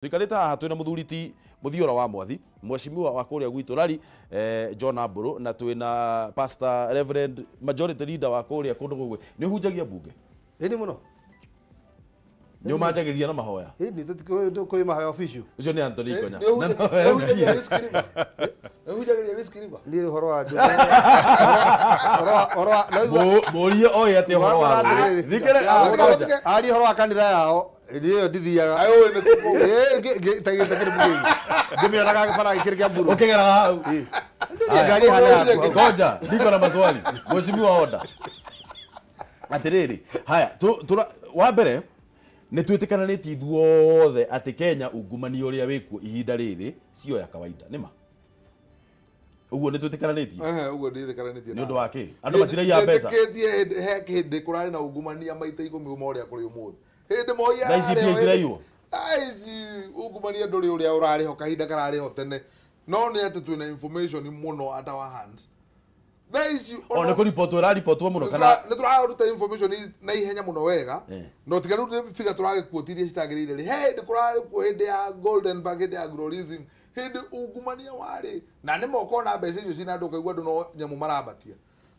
Tuikarĩte haha twĩna mũthuri ti Muthiora wa Mwathi, mheshimiwa wa kũrĩa gwitũ Rari, John Ambũrũ, na twĩna Pastor Reverend Majority Leader wa kũrĩa kũndũ gũgwe. Nĩ ũhunjagia mbunge? Ĩni mũno. Nĩ ũmanjagĩrĩria na mahoya? Ĩni tũkwĩ mahoya official. Ũcio nĩ Anthony Ikonya. Nĩhunjagĩria Whiskey River? Niĩ ũhoro wa Mũrie oĩ atĩa ũhoro wa rũĩ? Aria ũhoro wa kanitha yao niĩ ndithiaga. Ngĩmĩonaga bara gĩkĩrĩ kĩa mburu. Ũkĩgeraga hau. Ngari ĩhana yaku. Ngoja, ndiko na maswali. Mheshimiwa Oda. Atĩrĩrĩ, haya, wa mbere nĩ twĩtĩkananĩtie ithuothe atĩ Kenya ungumania ũrĩa wĩkuo ihinda rĩrĩ sio ya kawaida, nĩ ma? Ũguo nĩ twĩtĩkananĩtie? Ũguo ndĩtĩkananĩtie. Nĩ ũndũ wa kĩ? Andũ matiraiya mbeca. Ndĩtĩkĩtie he kĩndĩ kũrarĩ na ungumania maita 10 ma ũrĩa kũrĩ ũmũthĩ. Hĩndĩ Moi Thaa ici mbia itiraiywo. Thaa ici ungumania ndũrĩ ũrĩa ũrarĩ ho kahinda kararĩ ho tene. No nĩ atĩ twĩna information mũno at our hands. Thaa ici o nĩ kũripotwo ĩraripotwo mũno kana nĩ tũraruta information na ihenya mũno wega. No tiga rĩu nĩ figure tũragĩquote iria citagĩrĩire rĩ. He hĩndĩ kũrarĩ kuo hĩndĩ ya Golden Park, hĩndĩ ya Glorisim, hĩndĩ ungumania warĩ na nĩ moko na mbeca icio cina andũ ũkaigua andũ no nyamũ marambatia.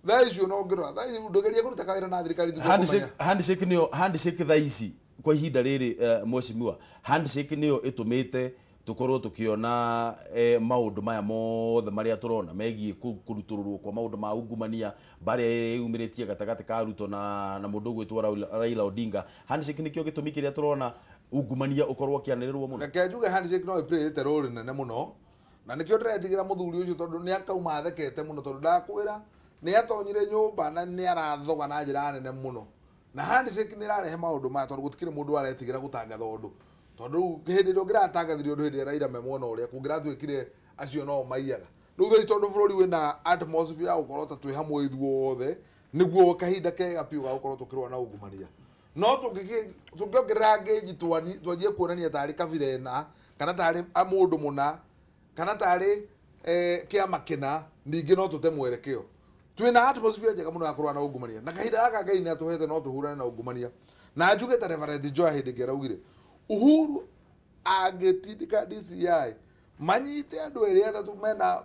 Thaa icio no ngĩrora, thaa ici ndũgerie kũruta kawĩra na thirikari tũkũmenya. Handshake nĩyo handshake thaa ici kwa ihinda rĩrĩ mheshimiwa, handshake nĩyo ĩtũmĩte tukorwo tukiona maundu maya mothe maria turona megie kurutururwo kwa maundu ma ungumania baria yumiritie gatagati ka Ruto na mundu gwitwo Raila Odinga. Handshake nikio gitumi kiria turona ungumania ukorwo kianirirwo muno. Reke njuge handshake no ĩplayĩte role nene muno na nikio ndiretigĩra muthuri ucio tondu ni akauma athekete muno tondu ndakwĩra ni atonyire nyumba na ni arathoga na njĩra nene muno na handshake ni irarehe maundu maya tondu gutikiri mundu aretigĩra gutangatha undu tondu hĩndĩ ĩrĩa ũngĩratangathire ũndũ hĩndĩ ĩrĩa Raila me mwena ũrĩa kũngĩratuĩkire acio no maiyaga. Rĩu thaa ici tondũ bũrũri wĩna atmosphere ya gũkorwo ta twĩ hamwe ithuothe nĩguo kahinda kega biũ ga gũkorwo tũkĩrũa na ungumania. No tũngĩongerera ngĩnji twanjie kuonania tarĩ kabira ĩna kana tarĩ mũndũ mũna kana tarĩ kĩama kĩna ningĩ no tũte mwerekeo. Twĩna atmosphere njega mũno ya kũrũa na ungumania na kahinda gaka Ngai nĩatũhete no tũhũrane na ungumania. Na njuge ta Reverend Joa hĩndĩ ĩngĩ araugire Uhuru angĩtindĩka DCI manyite andũ erĩ atatũ mena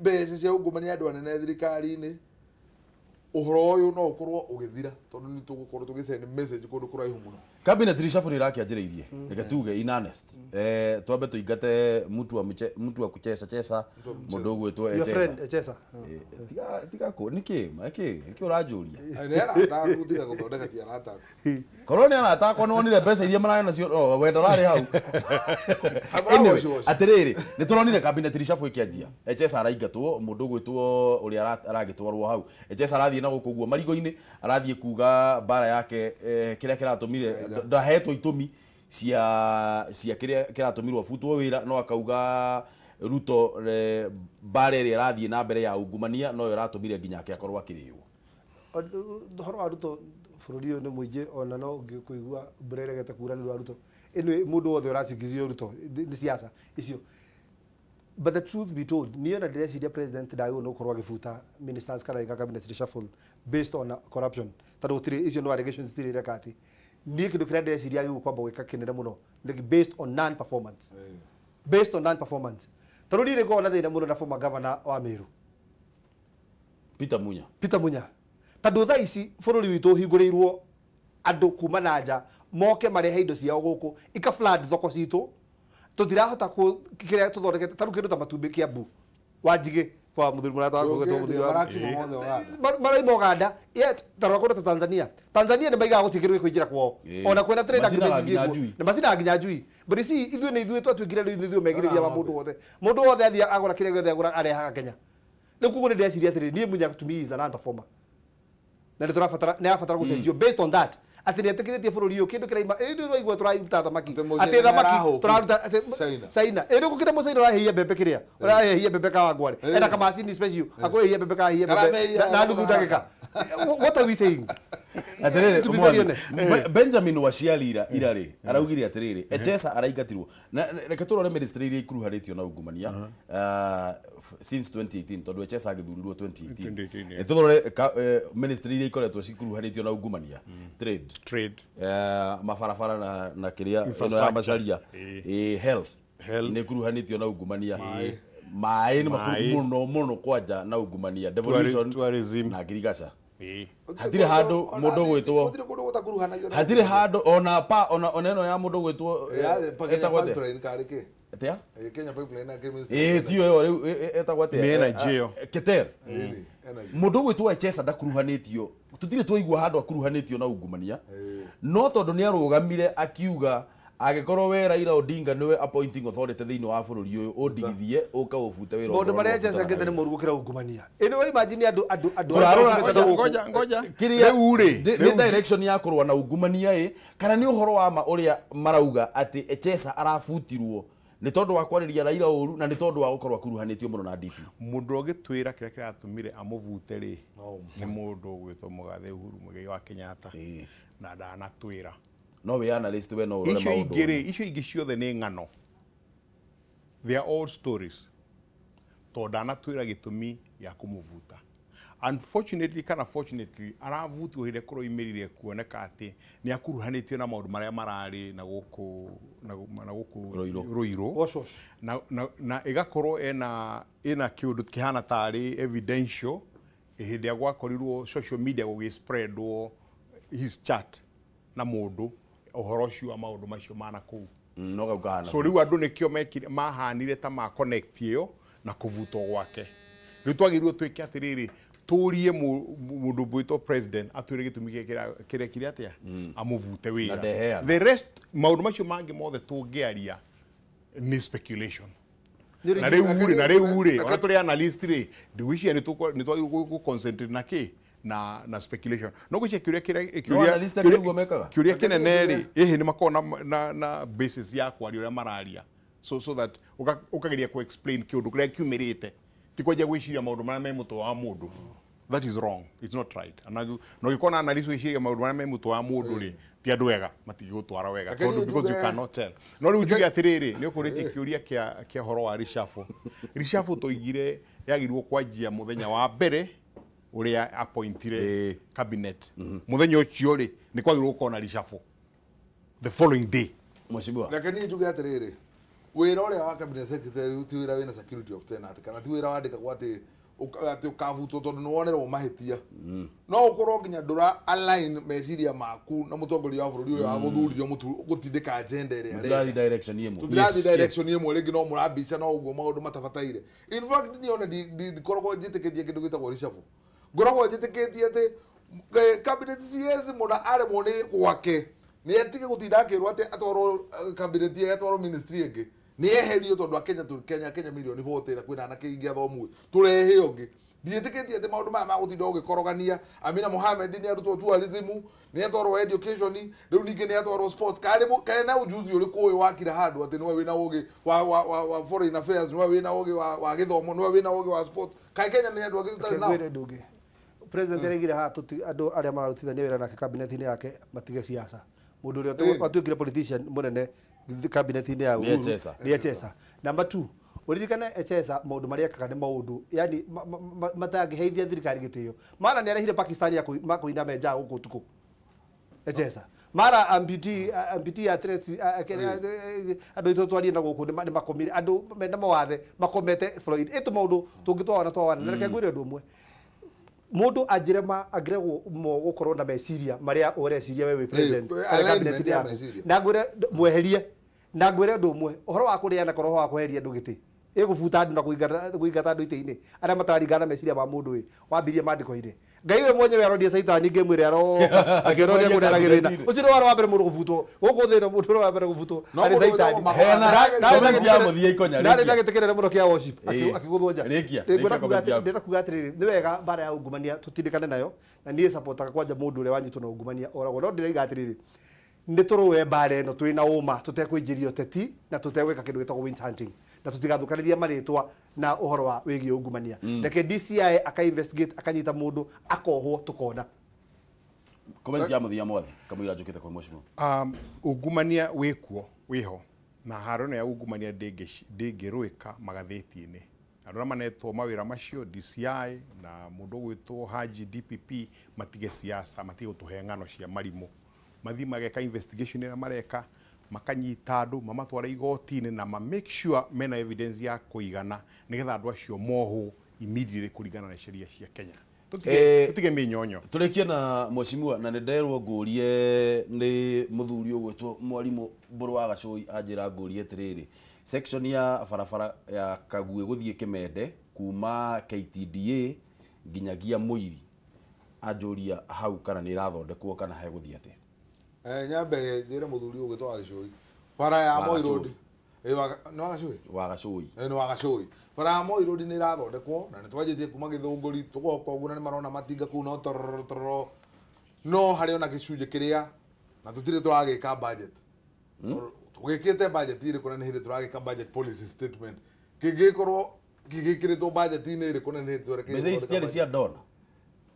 mbeca cia ungumania andũ anene thirikari-inĩ ũhoro ũyũ no ũkorwo ũgĩthira tondũ nĩ tũgũkorwo tũgĩsend message kũndũ kũraihu mũno. Cabinet reshuffle ĩrakĩanjĩrĩirie reke tuge in earnest, twambe tũingate mtu wa kuchesa chesa mũndũ ũgwĩtwo Echesa. Tiga kũ nĩkĩ nĩkĩ ũranjũria? Nĩ arata aku tiga gũthondeka ti arata aku. Korwo nĩ arata akwa nĩwonire mbeca iria mararĩ nacio wendo ũrarĩ hau. Anyway, atĩrĩrĩ nĩ tũronire cabinet reshuffle ĩkĩanjia. Echesa araingatwo mũndũ ũgwĩtwo ũrĩa aragĩtwarwo hau. Echesa arathiĩ na gũkũ ũguo marigo-inĩ arathiĩ kuga mbara yake kĩrĩa kĩratũmire ndahetwo itũmi cia kĩrĩa kĩratũmirwo abutwo wĩra no akauga Ruto mbara ĩrĩa ĩrathiĩ na mbere ya ungumania no yo ĩratũmire nginya ake akorwo akĩrĩo. Ũhoro wa Ruto bũrũri ũyũ nĩ mũingĩ ona no ũngĩkũigua mbura ĩregete kura nĩ ũndũ wa Ruto. Ĩno mũndũ wothe ũracingizio Ruto nĩ siasa icio. But the truth be told, niĩ ona ndĩreciria president ndagĩrĩirwo nĩ gũkorwo agĩbuta ministers kana ĩka cabinet reshuffle based on corruption tondũ gũtirĩ icio no allegations itirĩ rekati. Niĩ kĩndũ kĩrĩa ndĩreciria agĩrĩirwo kwamba gwĩka kĩnene mũno nĩ based on non performance. Based on non performance. Tondũ niĩ nĩngoragwo na thĩna mũno na former governor wa Meru Peter Munya. Peter Munya. Tondũ thaa ici bũrũri witũ ũhingũrĩirwo andũ kuma na nja moke marehe indo ciao gũkũ ika flood thoko citũ tũtirahota kĩrĩa tũthondekete ta rĩu kĩndũ ta matumbĩ Kiambu wa Njigĩ kwa mũthuri mũrata wakwa ũgwĩtwo mũthuri wa maraima Uganda yet ta rora kũndũ ta Tanzania. Tanzania nĩ maigaga gũtirĩ kĩndũ gĩkũingĩra kwao ona kwĩna trade agreements ciĩkuo na macinaga nginya njui. But you see ithuĩ nĩ ithuĩ twatuĩkire rĩu nĩ ithuĩ megirĩria wa mũndũ wothe. Mũndũ wothe athiĩ agũra kĩrĩa gĩothe agũra arehaga Kenya. Rĩu koguo nĩ ndĩreciria atĩrĩrĩ niĩ Munya to me is a non-performer. Na nĩ arabatara gũcenjio based on that atĩ nĩ etĩkĩrĩtie bũrũri ũyũ kĩndũ kĩraima ĩndĩ ũraigua tũraruta thamaki atĩ thamaki tũraruta China ĩndĩ gũkĩra mũcaina ũrahĩhia mbembe kĩrĩa ũrahĩhia mbembe Kawangware ena kamacini special akũhĩhia mbembe kahĩhia mbembe na nuthu ndagĩka. What are we saying? Atiriri Benjamin Waciarira irari araugire atiriri Echesa araingatirwo na reke turore ministry iria ikuruhanĩtio na ungumania since 2018 tondu Echesa agĩthurirwo 2018 turore ministry iria ikoretwo cikuruhanĩtio na ungumania trade mabarabara na kiria ĩno ya macaria health nĩ ikuruhanĩtio na ungumania maĩ nĩ makuru mũno mũno kwanja na ungumania devolution tourism na ngirigaca hatirĩ handũ mũndũ gwĩtwo hatirĩ handũ ona pa ona ĩno ya mũndũ gwĩtwo etagwo atĩa atĩa Kenya pipeline na ĩ tiyo ĩyo rĩu etagwo atĩa nĩ energy ĩyo Keter mũndũ gwĩtwo Echesa ndakuruhanĩtio tũtirĩ twaigua handũ akuruhanĩtio na ungumania no tondũ nĩ arũgamire akiuga angĩkorwo we Raila Odinga niwe appointing authority thĩinĩ wa bũrũri ũyũ ũndigithie ũka ũbute wĩra maũndũ marĩa Echesa ekĩte nĩ moru gũkĩra ungumania ĩno we imagine andũ andũ andũ ngoja ngoja rĩu rĩ nĩ direction ya kũrũa na ungumania ĩ kana nĩ ũhoro wa ma ũrĩa marauga atĩ Echesa arabutirwo nĩ tondũ wa kwarĩria Raila ũru na nĩ tondũ wa gũkorwo akuruhanĩtio mũno na DP mũndũ ũngĩtwĩra kĩrĩa kĩratũmire amũbute rĩ nĩ mũndũ ũgwĩtwo Mũgathe Uhuru Muigai wa Kenyatta na ndanatwĩra no we analyst we no urore icio maundu ingĩ rĩ icio ingĩ ciothe nĩ ng'ano they are all stories tondũ ndanatwĩra gĩtũmi gĩa kũmũbuta unfortunately kana fortunately arabutirwo hĩndĩ ĩrĩa kũroimĩrire kuoneka atĩ nĩ akuruhanĩtio na maũndũ marĩa mararĩ na gũkũ na gũkũ Ruiru na ĩgakorwo ĩna kĩũndũ kĩhana tarĩ evidential hĩndĩ ĩrĩa gwakorirwo social media gũgĩ-spreadwo his chat na mũndũ ũhoro ũcio wa maũndũ macio mana kũu no gaukana so rĩu andũ nĩkĩo mekire mahanire ta ma connect ĩyo na kũbutwo gwake rĩu twagĩrĩirwo twĩke atĩrĩrĩ tũrie mũndũ bwĩtwo president atwĩre gĩtũmi kĩrĩa kĩrĩa atĩa amũbute wĩra the rest maũndũ macio mangĩ mothe tũngĩaria nĩ speculation na rĩu rĩ ona tũrĩ analyst rĩ ndigwĩciria nĩ twagĩrĩirwo gũ concentrate na kĩ na speculation no gwĩciria kĩũria kĩnene rĩ ĩhĩ nĩ makoragwo na basis ya kwaria ũrĩa mararia so that ũkageria ku explain kĩũndũ kĩrĩa kiumĩrĩte ti kwanjia gwĩciria maũndũ marĩa me mũtwe wa mũndũ that is wrong it's not right na ũngĩkorwo na analyst wĩciria maũndũ marĩa me mũtwe wa mũndũ rĩ ti andũ ega matingĩgũtwara wega tondũ because you cannot tell no rĩu njuge atĩrĩrĩ nĩ ũkũrĩtie kĩũria kĩa ũhoro wa reshuffle reshuffle tũigire yagĩrĩirwo kwanjia mũthenya wa mbere ũrĩa appointire cabinet mũthenya ũcio rĩ nĩ kwagĩrĩirwo gũkorwo na reshuffle the following day mheshimiwa reke niĩ njuge atĩrĩrĩ wĩra ũrĩa wa cabinet secretary ti wĩra wĩna security of tenant kana ti wĩra wandĩkagwo atĩ ũkabutwo tondũ nĩ wonerwo mahĩtia no ũkorwo nginya ndũra align meciria maku na mũtongoria wa bũrũri ũrĩa wagũthuririo gũtindĩka agenda ĩrĩa tũrathiĩ direction ĩmwe tũtirathiĩ direction ĩmwe rĩngĩ no mũrambica no ũguo maũndũ matabataire in fact niĩ ona ndikoragwo njĩtĩkĩtie kĩndũ gĩtagwo reshuffle ngoragwo njĩtĩkĩtie atĩ cabinet CS mũna aremwo nĩ gwake nĩ atige gũtinda akĩrwo atĩ atwarwo cabinet atwarwo ministry ĩngĩ nĩ eherio tondũ akenya Kenya Kenya milioni 40 na kwĩna anake aingĩ athomu tũrehe ũngĩ ndiĩtĩkĩtie atĩ maũndũ maya magũtinda ũgĩkorogania Amina Mohamed nĩ arutwo tourism nĩ atwarwo education rĩu ningĩ nĩ atwarwo sports karĩ na ujuzi ũrĩkũ ũyũ wakira handũ atĩ nĩwe wĩna ũgĩ wa foreign affairs nĩwe wĩna ũgĩ wa gĩthomo nĩwe wĩna ũgĩ wa sports kaĩ Kenya nĩ andũ angĩ tũtarĩ nao president araigire haha andũ arĩa mararutithania wĩra nake cabinet-inĩ yake matige siasa mũndũ ũrĩa watuĩkire politician mũnene cabinet-inĩ ya Uhuru nĩ Echesa number 2 ũririkane Echesa maũndũ marĩa ekaga nĩ maũndũ yani matangĩheithia thirikari gĩtĩo mara nĩ arehire Pakistan ya kũina menja gũkũ ũtukũ Echesa mara amputee ya threats andũ aitũ twarie na gũkũ nĩ makomire andũ mena mawathe makomete Floyd ĩtũ maũndũ tũngĩtwawana twawana na reke ngwĩre ũndũ ũmwe mundu ajirema agregwo gukorwo na meciria maria ureciria wewe president cabinet yaku na ngwire mweherie na ngwire ndu umwe uhoro wa kuria na koroho wa kuheria ndu giti igubuta andu na kuingata andu ite-ini aria mataringana meciria ma mundu wi wambirie mandiko-ini Ngai we mwenyewe aronie caitani ngimwire aroka akĩronia kũrĩa gĩthĩna ũcio nĩ warĩ wa mbere mũndũ gũbutwo gũkũ thĩna mũndũ ũrĩa wa mbere gũbutwo arĩ caitani narĩ na gĩtĩ kĩnene mũno kĩa worship akĩgũthwo nja ndĩrenda kuga atĩrĩrĩ nĩ wega mbara ya ungumania tũtindĩkane nayo na niĩ supportaga kwanja mũndũ ũrĩa wanyitwo na ungumania oragwo no ndĩraiga atĩrĩrĩ nĩ tũrũe mbara ĩno twĩna ũma tũtekũingĩria ũteti na tũtegwĩka kĩndũ gĩtagwo witch hunting na tũtigathũkanĩria marĩtwa na ũhoro wa wĩgiĩ ungumania reke DCI aka investigate akanyita mũndũ akohwo tũkona Comment ya muthia mwothe kamwira njukite kwa mheshimiwa. Ungumania wikuo wiho na haro ya ungumania ndingĩrũĩka magathĩti-inĩ. Andũ arĩa manetwo mawĩra macio DCI na mũndũ ũgwĩtwo Haji DPP matige siasa, matige gũtũhe ng'ano cia marimũ. Mathiĩ mageka investigation ĩrĩa mareka, makanyita andũ mamatware igoti-inĩ na ma make sure mena evidence ya kũigana nĩgetha andũ acio mohwo immediately kũringana na sheria cia Kenya. Tutige mĩnyonyo. Tũrĩkie na mheshimiwa na nĩnderwo ngũrie nĩ mũthuri ũgwĩtwo mwarimũ Mbũrũ wa Gacũi anjĩra ngũrie atĩrĩrĩ, section ya barabara ya Kaguĩ gũthiĩ Kĩmende kuma KTDA nginyagia Mũiri, anjũria hau kana nĩ ĩrathondekwo kana hegũthiĩ atĩa. Nyambe njĩre mũthuri ũgwĩtwo wa Gacũi bara ya Moi Road nĩ wa Gacũi wa Gacũi nĩ wa Gacũi bara ya Moi Road nĩ ĩrathondekwo na nĩ twanjĩtie kuma Gĩthũngũri tũgoka ũguo na nĩ marona matinga kũu no tororo tororo no harĩ ona gĩcunjĩ kĩrĩa na tũtirĩ tũragĩka budget tũgĩkĩte budget ĩrĩkũ na nĩ hĩndĩ tũragĩka budget policy statement kĩngĩkorwo gĩgĩkĩrĩtwo budget-inĩ ĩrĩkũ na nĩ hĩndĩ twerekeire mbeca ici citiarĩ cia dona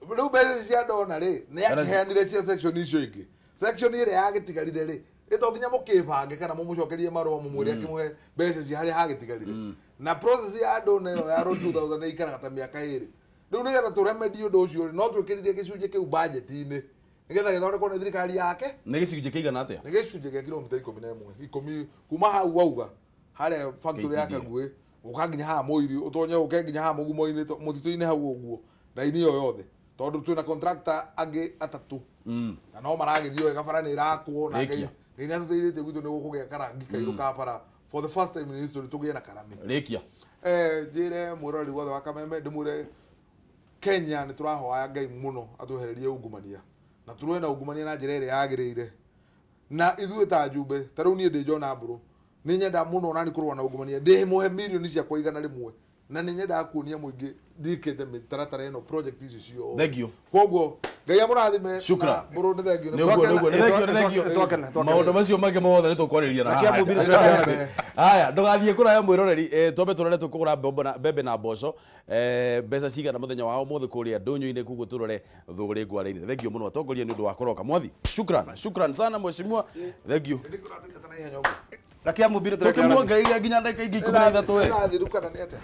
rĩu mbeca cia dona rĩ nĩ akĩheanire cia section icio ingĩ section ĩrĩa yagĩtigarire rĩ ĩto nginya mũkĩbange kana mũmũcokerie marũa mũmwĩre akĩmũhe mbeca cia harĩa hagĩtigarire na process ya andũ nayo ya road 2000 ĩikaraga ta mĩaka ĩrĩ rĩu nĩgetha tũremedi ũndũ ũcio rĩ no twĩkĩrire gĩcunjĩ kĩu budget-inĩ nĩgetha gĩthondekwo nĩ thirikari yake nĩ gĩcunjĩ kĩigana atĩa nĩ gĩcunjĩ gĩa kilomita 11 10 kuma hau wauga harĩa factory ya Kaguĩ ũka nginya haha Mũiri ũtonye ũke nginya haha mũgumo-inĩ mũtitũ-inĩ hau ũguo raini ĩyo yothe tondũ twĩna contractor angĩ atatũ na no maragĩthiĩ wega bara nĩ ĩrakwo na Ngai nĩ atũteithĩtie gwitũ nĩ gũkũgĩa karangi kairũ ka bara for the first time in history tũgĩe na karami rĩkia njĩre mwĩroreri wothe wa Kameme ndĩmwĩre Kenya nĩ tũrahoya Ngai mũno atwehererie ungumania na tũrũe na ungumania na njĩra ĩrĩa yagĩrĩire na ithuĩ ta njumbe ta rĩu niĩ ndĩ John Mburu nĩ nyenda mũno nani kũrũa na ungumania ndĩmũhe mirioni ciakwa 100 na nĩ nyendaga kuonia mũingĩ ndikĩte mĩtaratara ĩno project ici ciothe. Thank you. Koguo Ngai amũrathime. Shukran. Mburu nĩ thank you. Nĩ thank you. Maũndũ macio mangĩ mothe nĩ tũkwarĩrĩria na haha. Haya, ndũgathiĩ kũraya mwĩroreri, twambe tũrore tũkũgũra mbembe na mboco mbeca cigana mũthenya wa ũmũthĩ kũrĩa ndũnyũ-inĩ koguo tũrore thũgũrĩ ngware-inĩ. Thank you mũno atongoria nĩ ũndũ wa kũroka mwathi. Shukran. Shukran sana mheshimiwa. Thank you. Rakia mubiri tũkĩmuongereire nginya ndagĩka ingĩ 13 we. Nĩ atĩa?